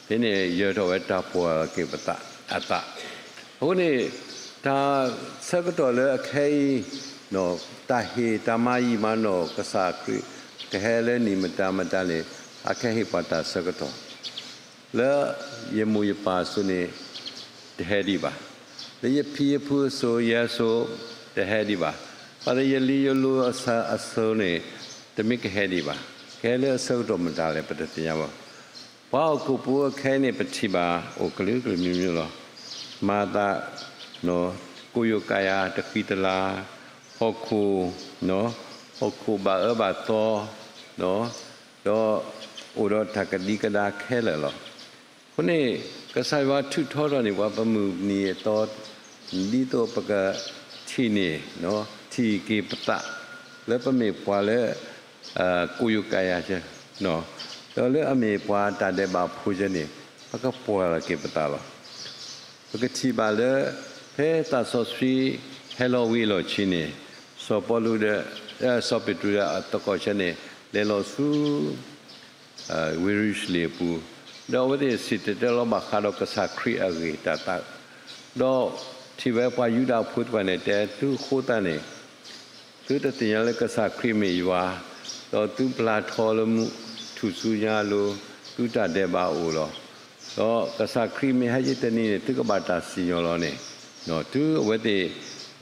ဖဲန့ၣ်ယၢၤထီၣ်ဝဲတၢ်ပှၢ်လီၤက့ၤပသးအသး. အဃိန့ၣ် တၢ်ဆၢကတီၢ်လၢအခဲအံၤ တၢ်ဟ့ၣ်တၢ်မၤယံာ်မၤနီၢ်ကစၢ်ခရံာ် ကဟဲလၢနံၣ်မတၤမတၤန့ၣ် အခဲဟ့ၣ်ပှၤတၢ်ဆၢကတီၢ် လၢယမိၢ်ယပၢ်အစိၤန့ၣ် တဟဲဒံးဘၣ်, လၢယဖံယဖုအစိၤ ယဲအစိၤ တဟဲဒံးဘၣ်, ဘၣ်ဆၣ်ယလံၤယလိၤအစိၤန့ၣ် တမ့ၢ်ကဟဲဒံးဘၣ်. ကဟဲလၢအဆၢကတီၢ်မတၤလဲၣ် ပတသ့ၣ်ညါဘၣ်. ပှၤဟီၣ်ခိၣ်ဖိအခဲအံၤန့ၣ် ပထံၣ်ဘၣ်အိၣ်ကလုာ်ကလုာ်မံၤမံၤလီၤ. မၤသး ကိးယိၤကးယၤတဃံတလၤ, ဟီၣ်ခိၣ် ဟီၣ်ခိၣ်ဘၣ်အၢဘၣ်သီ ဒီးအိၣ်ဒီးတၢ်ကဒံကဒါခဲလၢာ်လီၤ. အဃိန့ၣ် ကစၢ်ယွၤထုးထီထီၣ်န့ၢ်ပှၤပမုၢ်နံၤအသီ ဒ်သိးပကထံၣ်န့ၢ် ထံၣ်က့ၤပသး လၢပမ့ၢ်ပှၤလၢ ကိးယိၤကးယၤ ဒီးလၢအမ့ၢ်ပှၤတၢ်ဒဲးဘးဖိယဲန့ၣ် ပကပှၢ်လီၤက့ၤပသးလီၤ. ပကထံၣ်ဘၣ်လၢ ဖဲသးစီဆှံဟဲလီၤဝံၤအလီၢ်ခံန့ၣ် စီၤပီလူးဒီး စီၤပ့းတရူးဒီးအသကိးဆၢန့ၣ် လဲၤလီၤဆူ ဝ့ၢ်ယရူၤၡလ့ၣ်အပူၤ, ဒီးအဝဲသ့ၣ်စံၣ်တဲၤတဲလီၤဘၣ်ဃးဒီးကစၢ်ခရံာ်အဂ့ၢ်တၢ်သး, ဒီးထံၣ်ဝဲပှၤယူဒၤဖိသ့ၣ်တဖၣ်န့ၣ် တဲသုဃိသတးန့ၣ် သုတသ့ၣ်ညါလၢကစၢ်ခရံာ်မ့ၢ်ယွၤ, ဒီးသုပျၢ်ထီလၢမူထူၣ်စုညါအလိၤ, သုတၢ်ဒဲးဘးအိၣ်လီၤ. ဒီးကစၢ်ခရံာ်မ့ၢ်ဟဲက့ၤတနံၤန့ၣ် သုကဘၣ်တၢ်စံၣ်ညီၣ်လီၤန့ၣ်, တုၤအဝဲသ့ၣ်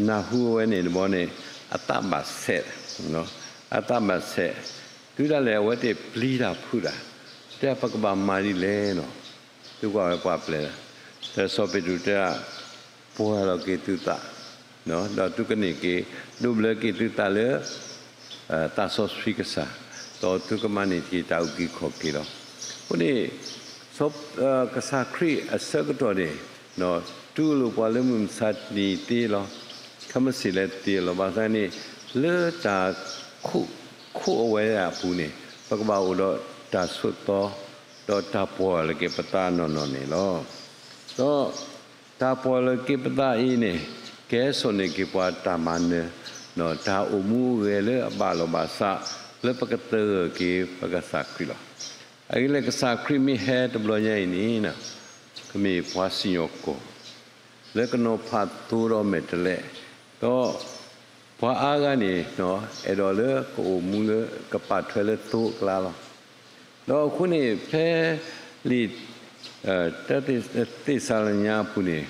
နၢ်ဟူဝဲန့ၣ်တဘျီန့ၣ် အသးဘၣ်ဆဲး, အသးဘၣ်ဆဲး, တုၤဒၣ်လဲာ်အဝဲသ့ၣ်ပျံၤတၢ်ဖုးတၢ်, တဲပကဘၣ်မၤဒ်လဲၣ်နီၤ, သုကွၢ်ဝဲပှၤပျဲၢ်, ဒီးစီၤပ့းတရူးတဲဒၣ် ပှၢ်လီၤက့ၤသုသး, ဒီးသုကန့ၢ်က့ၤ ဒိးဘျၢက့ၤသုသးလၢ သးစီဆှံကစၢ်, ဒီးသုကမၤန့ၢ်က့ၤတၢ်အုၣ်က့ၤခီၣ်က့ၤလီၤ. အဃိန့ၣ် ကစၢ်ခရံာ်အဆၢကတီၢ်န့ၣ် တူၢ်လိာ်ပှၤလၢမုၢ်မဆါတနံၤသ့လီၤ. ခဲမုၢ်ဆ့ၣ်လၢသ့လီၤ. ဘၣ်ဆၣ်န့ၣ် လၢတၢ်ခိၣ်အဝဲဒၣ်အပူၤန့ၣ် ပကဘၣ်အိၣ်ဒီးတၢ်ဆိးသီ ဒီးတၢ်ပှီၢ်လီၤက့ၤပသးနီၢ်နီၢ်န့ၣ်လီၤ. ဒီးတၢ်ပှီၢ်လီၤက့ၤပသးအံၤန့ၣ် ကဟဲစိာ်န့ၢ်က့ၤပှၤတၢ်မၤနၢၤ ဒီးတၢ်အိၣ်မူအိၣ်ဂဲၤလၢအဘၣ်လီၢ်ဘၣ်စး လၢပကသဂၢၢ်က့ၤပကစၢ်ခရံာ်လီၤ. အဂ့ၢ်လၢ် ကစၢ်ခရံာ်မ့ၢ်ဟဲတဘျီညါအံၤန့ၣ် ကမ့ၢ်ပှၤစံၣ်ညီၣ်ကွီၢ် လၢကနီၤဖးသိဒီးမဲာ်တဲးလဲး, ဒီးပှၤအါဂၤန့ၣ် အဲၣ်ဒိးလၢကအိၣ်မူလၢကပာ်ထွဲလၢသိအကျါလီၤ. ဒီးအဃိန့ၣ် ဖဲလံာ် တၢသ့းစၤလနံအပူၤန့ၣ်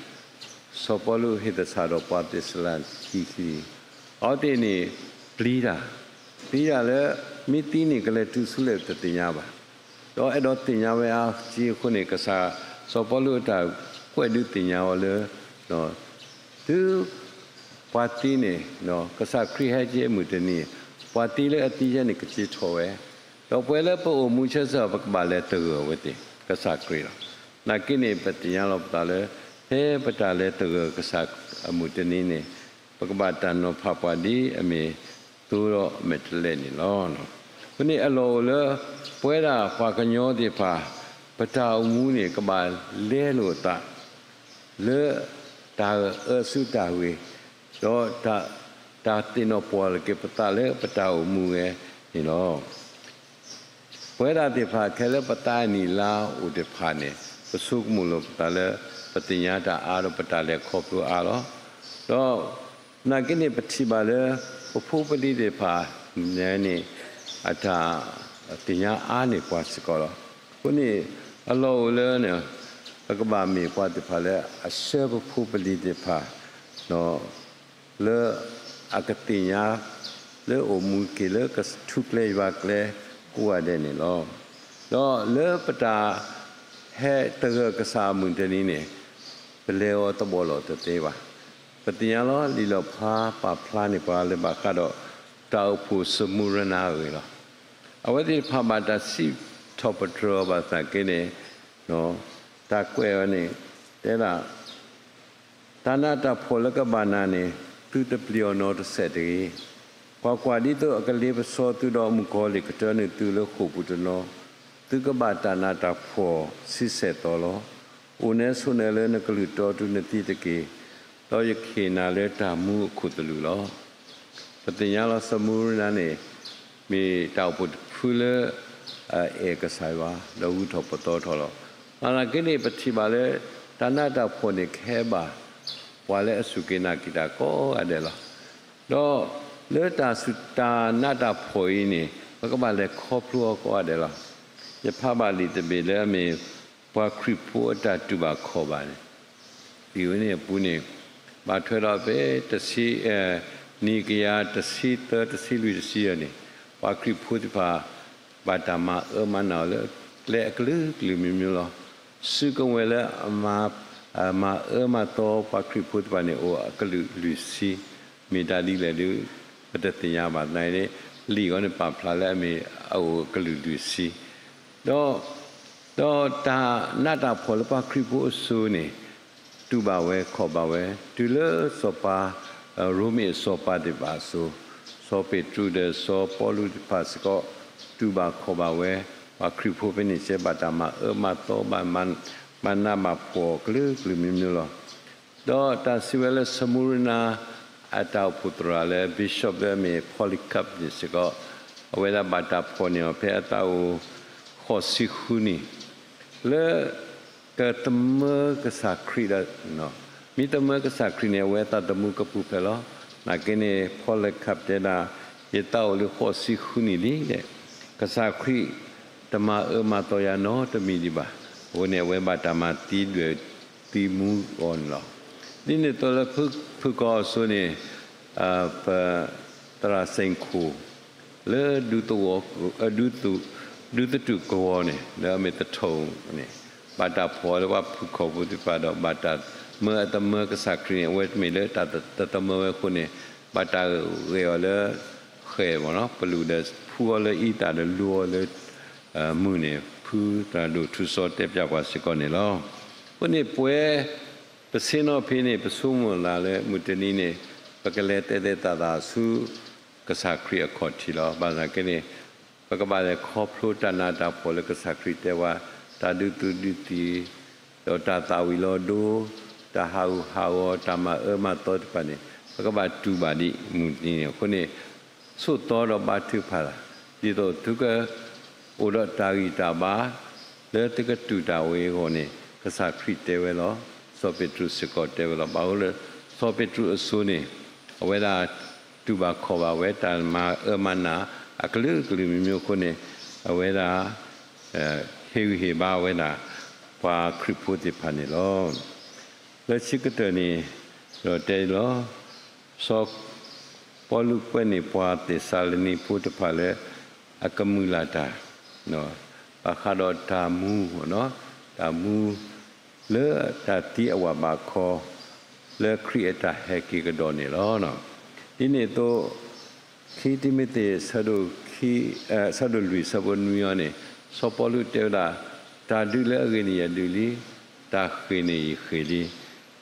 စီၤပီလူးဟ့ၣ်သဆၣ်ဒီးပှၤသ့းစၤလနံခံ အဝဲသ့ၣ်န့ၣ် ပျံၤတၢ်, ပျံၤတၢ်လၢ မ့ၢ်သံန့ၣ် ကလဲၤတုၤဆူလဲၣ်တသ့ၣ်ညါဘၣ်. ဒီးအဲၣ်ဒိးသ့ၣ်ညါဝဲအါက့အဃိန့ၣ် ကစၢ်စီၤပီလူးအတၢ်ကွဲးဒုးသ့ၣ်ညါအီၤလၢ တုၤပှၤသံန့ၣ် ကစၢ်ခရံာ်ဟဲက့ၤအမုၢ်တနံၤ ပှၤသံလၢအသံယဲန့ၣ် ကက့ၤထီၣ်ဝဲ, ဒီးပဝဲလၢပအိၣ်မူဆၢဆၢ ပကဘၣ်လဲၤသဂၢၢ်အဝဲသ့ၣ် ကစၢ်ခရံာ်လီၤ. နာ်က့န့ၣ် ပသ့ၣ်ညါလီၤပသးလၢ ဖဲပတၢ်လဲၤသဂၢၢ်ကစၢ်အမုၢ်တနံၤန့ၣ် ပကဘၣ်တၢ်နီၤဖးပှၤဒ်အမ့ၢ်သိဒီးမဲာ်တဲးလဲးန့ၣ်လီၤ. အဃိန့ၣ်အလီၢ်အိၣ်လၢ ပဝဲဒၣ်ပှၤကညီသ့ၣ်တဖၣ် ပတၢ်အိၣ်မူန့ၣ် ကဘၣ်လဲလိာ်အသး လၢတၢ်အၢစုတၢ်ဂ့ၤ, ဒီး တၢ်သ့ၣ်နီၣ်ပှီၢ်လီၤက့ၤပသးလၢပတၢ်အိၣ်မူဝဲန့ၣ်လီၤ. ပဝဲဒၣ်သ့ၣ်တဖၣ်ခဲလၢာ် ပသးနံၣ်လါအိၣ်တဖၣ်န့ၣ် ပဆိကမိၣ်လိာ်ပသးလၢ ပသ့ၣ်ညါတၢ်အါဒီးပတၢ်လဲၤခီဖျိအါလီၤ. ဒီးနာ်က့န့ၣ် ပထံၣ်ဘၣ်လၢ ပဖိပလံၤသ့ၣ်တဖၣ်န့ၣ် အတၢ်သ့ၣ်ညါအါန့ၢ်ပှၤစ့ၢ်ကီးလီၤ. အဃိန့ၣ် အလီၢ်အိၣ်လၢ ပကဘၣ်မ့ၢ်ပှၤသ့ၣ်တဖၣ်လၢအဆှၢပဖိပလံၤသ့ၣ်တဖၣ် လၢအကသ့ၣ်ညါ လၢအိၣ်မူက့ၤလၢထူကျဲယွၤကျဲကိးဂၤဒဲးန့ၣ်လီၤ. ဒီးလၢပတၢ်ဟဲသဂၢၢ်ကစၢ်အမုၢ်တနံၤန့ၣ် ပလဲၤအီၤတဘီၣ်လီၢ်တသ့ဘၣ်. ပသ့ၣ်ညါလီၤ လံာ်လီၣ်ဖျါပာ်ဖျါန့ၢ်ပှၤလၢဘၣ်ဃးဒီး တၢ်အိၣ်ဖှိၣ်စမူရနၤအဂ့ၢ်လီၤ. အဝဲသ့ၣ်တဖၣ်ဘၣ်တၢ်စံးထီၣ်ပတြၢၤအီၤဘၣ်ဆၣ်က့န့ၣ် တၢ်ကွဲးအီၤန့ၣ် တဲဒၣ် တၢ်နးတၢ်ဖှီၣ်လၢကဘၣ်နၤန့ၣ် သုတပျံၤအီၤနီတစဲးတဂ့ၤ. ကွၢ်ကွၢ်, ဒ်သိးအကလ့ပစီသုဒီးမုၣ်ကီၤလံၢ်ကတၢၢ်န့ၢ်သုလၢဃိာ်ပူၤတနီၤ, သုကဘၣ်တၢ်နးတၢ်ဖှီၣ်ဆံဆဲၣ်သီလီၤ. အိၣ်နဲဆိးနဲလၢနကလုၢ်တီတုၤနသံတက့ၢ်, ဒီးယကဟ့ၣ်နၤလၢတၢ်မူအခိၣ်သလုးလီၤ. ပသ့ၣ်ညါလီၤ စမူရနၤန့ၣ် မ့ၢ်တၢ်အိၣ်ဖှိၣ်တဖုလၢ အအဲၣ်ကစၢ်ယွၤ ဒီးဂုၢ်ထီၣ်ပသီထီၣ်လီၤ. ဘၣ်ဆၣ်က့န့ၣ် ပထံၣ်ဘၣ်လၢ တၢ်နးတၢ်ဖှီၣ်န့ၣ် ကဟဲဘၣ် ပှၤလၢအစူၢ်က့ၤနာ်က့ၤတၢ်ကိးဂၤဒဲးလီၤ. ဒီးလၢတၢ်စူၢ်တၢ်နးတၢ်ဖှီၣ်အံၤန့ၣ် ပကဘၣ်လဲၤခီဖျိအီၤကိးဂၤဒဲးလီၤ. ယဖးဘၣ်လံာ်တဘ့ၣ်လၢအမ့ၢ် ပှၤခရံာ်ဖိအတၢ်တူၢ်ဘၣ်ခီၣ်ဘၣ်န့ၣ် လံာ်ဝဲန့ၣ်အပူၤန့ၣ် ဘၣ်ထွဲဒီးဖဲ တဆံ, နံၣ်ကယၤတဆံသၢ တဆံလွံၢ် တဆံယဲၢ်န့ၣ် ပှၤခရံာ်ဖိသ့ၣ်တဖၣ် ဘၣ်တၢ်မၤအၢမၤနးအီၤလၢကျဲအကလုာ်ကလုာ်မံၤမံၤလီၤ. စုကဝဲၤလၢ မၤအၢမၤသီပှၤခရံာ်ဖိသ့ၣ်တဖၣ်န့ၣ် အိၣ်အကလုာ်လွံၢ်ဆံ, မ့ၢ်တၢ်ဒ်လဲၣ်ဒီး ပတသ့ၣ်ညါဘၣ်သနာ်က့န့ၣ် လံာ်အံၤန့ၣ်ပာ်ဖျါလၢအမ့ၢ်အအိၣ်အကလုာ်လွံၢ်ဆံ ဒီး ဒီးတၢ်နးတၢ်ဖှီၣ်လၢပှၤခရံာ်ဖိအစိၤန့ၣ် တူၢ်ဘၣ်ဝဲခီၣ်ဘၣ်ဝဲ တုၤလၢစီၤပၤ ရိမ့ၤအစီၤပၤသ့ၣ်တဖၣ်အစိၤ, စီၤပ့းတရူးဒီးစီၤပီလူးသ့ၣ်တဖၣ်စ့ၢ်ကီး တူၢ်ဘၣ်ခီၣ်ဘၣ်ဝဲ ပှၤခရံာ်ဖိဖဲန့ၣ်စဲး ဘၣ်တၢ်မၤအၢမၤသီ ဘၣ်နးဘၣ်ဖှီၣ်ကလုာ်ကလုာ်မံၤမံၤလီၤ. ဒီးတၢ်စံးဝဲလၢ Smyrna အတၢ်အိၣ်ဖှိၣ်သရၣ်လၢ bishop လၢအမ့ၢ် Polycarp န့ၣ်စ့ၢ်ကီး အဝဲဒၣ်ဘၣ်တၢ်ဖှီၣ်န့ၢ်အီၤဖဲအသးအိၣ် ဃိးဆံဃုနံၣ် လၢကသမၢကစၢ်ခရံာ်ဒီး မ့ၢ်သမၢကစၢ်ခရံာ်န့ၣ် အဝဲအသးသမူကပူၤဖျဲးလီၤ. နာ်က့န့ၣ် Polycarp တဲဒၣ် ယသးအိၣ်လၢဃိးဆံဃုနံၣ်လံ, ကစၢ်ခရံာ်တမၤအၢမၤသီယၤနီတမံၤဒံးဘၣ်. အဃိန့ၣ် အဝဲဘၣ်တၢ်မၤသံဒွဲၣ်သံမူအီၤန့ၣ်လီၤ. ဒ်န့ၣ်အသိးလၢဖုကီၢ်အစိၤန့ၣ် ပ သရၣ်စ့ၣ်ခိၣ် လၢ ဒူသတူၣ်ကဝီၤန့ၣ် လၢအမ့ၢ်သထိၣ်န့ၣ် ဘၣ်တၢ်ဖီၣ်လၢပှၤဖုၣ်ခီၣ်ဖိသ့ၣ်တဖၣ်ဒီး ဘၣ်တၢ်မၢအသမၢကစၢ်ခရံာ်န့ၣ် အဝဲတမ့ၢ်လၢတၢ်တသမၢဝဲအဃိန့ၣ် ဘၣ်တၢ်ဂဲၤအီၤလၢ ဃဲၣ်မ့ၢ်နီၤ ပလူၢ်ဒီးဖှူအီၤလၢအံသၣ်ဒီးလူအီၤလၢ မုၢ်န့ၣ် ဖုသရၣ်ဒိၣ်ထူစီတဲပၠးပှၤစ့ၢ်ကီးန့ၣ်လီၤ. အဃိန့ၣ်ပဝဲ ပဆ့ၣ်နီၤဖဲန့ၣ် ပဆိကမိၣ်လၢ်လၢမုၢ်တနံၤန့ၣ် ပကလဲၤတဲာ်တဲာ်သးသးဆူ ကစၢ်ခရံာ်အခီၣ်ထံးလီၤ. ဘၣ်ဆၣ်က့န့ၣ် ပကဘၣ်လဲၤခီဖျိတၢ်နးတၢ်ဖှီၣ်လၢကစၢ်ခရံာ်တဲဝဲ တၢ်ဒုးသုးဒုးသံၣ် ဒီးတၢ်သၣ်ဝံၤလီၤဒိ တၢ်ဟးဂူာ်ဟးဂီၤ တၢ်မၤအၢမၤသီသ့ၣ်တဖၣ်န့ၣ် ပကဘၣ်တူၢ်ဘၣ်ဒံးမုၢ်တနံၤန့ၣ် အဃိန့ၣ် ဆိးသီဒီးဘါထုကဖၣ် ဒ်သိးသုက အိၣ်ဒီးတၢ်ဂံၢ်တၢ်ဘါ လၢသုကတူၢ်တၢ်ဝဲအဂီၢ်န့ၣ် ကစၢ်ခရံာ်တဲဝဲလီၤ. စီၤပ့းတရူးစ့ၢ်ကီးတဲဝဲလီၤ. ဘၣ်ဃိလၢ စီၤပ့းတရူးအစိၤန့ၣ် အဝဲဒၣ်တူၢ်ဘၣ်ခီၣ်ဘၣ်ဝဲတၢ်မၤအၢမၤနး အကလုာ်ကလုာ်မံၤမံၤအဃိန့ၣ် အဝဲဒၣ် ဟ့ၣ်ဂံၢ်ဟ့ၣ်ဘါဝဲဒၣ် ပှၤခရံာ်ဖိသ့ၣ်တဖၣ်န့ၣ်လီၤ. လၢခံကတၢၢ်န့ၣ် ဒီးတဲလီၤ စီၤပီလူးကွဲးန့ၢ်ပှၤသ့းစၤလနံဖိတဖၣ်လၢ အကမုာ်လၢ်တၢ် ဘၣ်ဃးဒီးတၢ်မူ တၢ်မူ လၢတၢ်သံအဝၤဘးခီ လၢခရံာ်အတၢ်ဟဲက့ၤကဒီးန့ၣ်လီၤ. ဒ်န့ၣ်အသိး ခံတံၤမသ့း ဆၢဒိၣ်လွံၢ်ဆၢဖိနွံအံၤန့ၣ် စီၤပီလူးတဲဝဲဒၣ် တၢ်ဒုးလၢအဂ့ၤန့ၣ်ယဒုးလံ, တၢ်ဃ့ၢ်န့ၣ်ယဃ့ၢ်လံ,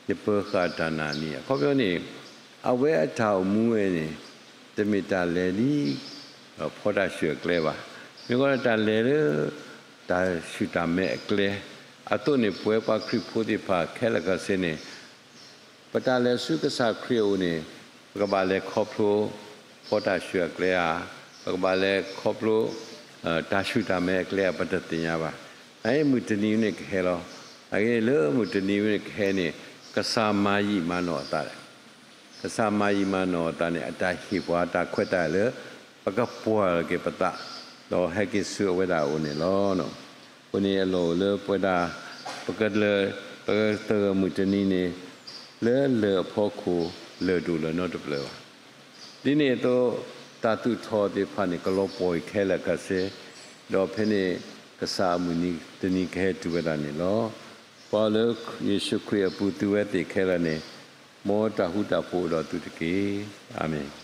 ယပၢၤဃာ်တၢ်နာ်န့ၣ် အခီပညီန့ၣ် အဝဲအတၢ်အိၣ်မူဝဲန့ၣ် တမ့ၢ်တၢ်လဲၤလၢ ဖီတၢ်ဆှုၣ်အကျဲဘၣ်. မ့ၢ်ဃီလၢတၢ်လဲၤလၢ တၢ်ဆှုၣ်တၢ်မဲအကျဲ အသိးန့ၣ် ပဝဲပှၤခရံာ်ဖိသ့ၣ်တဖၣ်ခဲလၢာ်ခဲဆ့န့ၣ် ပတၢ်လဲၤဆူကစၢ်ခရံာ်အအိၣ်န့ၣ် ပကဘၣ်လဲၤခီဖျိ ဖီတၢ်ဆှုၣ်အကျဲဧါ, ပကဘၣ်လဲၤခီဖျိ တၢ်ဆှုၣ်တၢ်မဲအကျဲဧါ ပတသ့ၣ်ညါဘၣ်. အအံၤမုၢ်တနံၤဝဲန့ၣ်ကဟဲလီၤ. အဂ့ၢ်လၢမုၢ်တနံၤဝဲန့ၣ်ကဟဲန့ၣ် ကစၢ်မၤယံာ်မၤနီၢ်အသး ကစၢ်မၤယံာ်မၤနီၢ်အသးန့ၣ် အတၢ်ဟ့ၣ်ပှၤတၢ်ခွဲးတၢ်ယာ်လၢ ပကပှၢ်က့ၤပသး ဒီးဟဲက့ၤဆူအဝဲဒၣ်အအိၣ်န့ၣ်လီၤ. အဃိန့ၣ် အလီၢ်အိၣ်လၢပဝဲဒၣ် ပကလၢ ပကသဂၢၢ်မုၢ်တနံၤန့ၣ် လၢလၢၢ်အဖီခိၣ် လၢၢ်တအိၣ်လၢၤနီတဖျၢၣ်ဘၣ်. ဒ်န့ၣ်အသိး တၢ်သူၣ်ထီၣ်သ့ၣ်တဖၣ်န့ၣ် ကလီၤပှီၢ်အံၤခဲလၢာ်ခဲဆ့, ဒီးဖဲန့ၣ် ကစၢ်အမုၢ်တနံၤကဟဲတုၤဝဲဒၣ်န့ၣ်လီၤ. ပှၤလၢယ့ၣ်ၡူးခရံာ်အပူၤသုဝဲသ့ၣ်ခဲလၢာ်န့ၣ် မ်တၢ်ဃူတၢ်ဖိးအိၣ်ဒီးသုတက့ၢ်. အၤမ့ၣ်.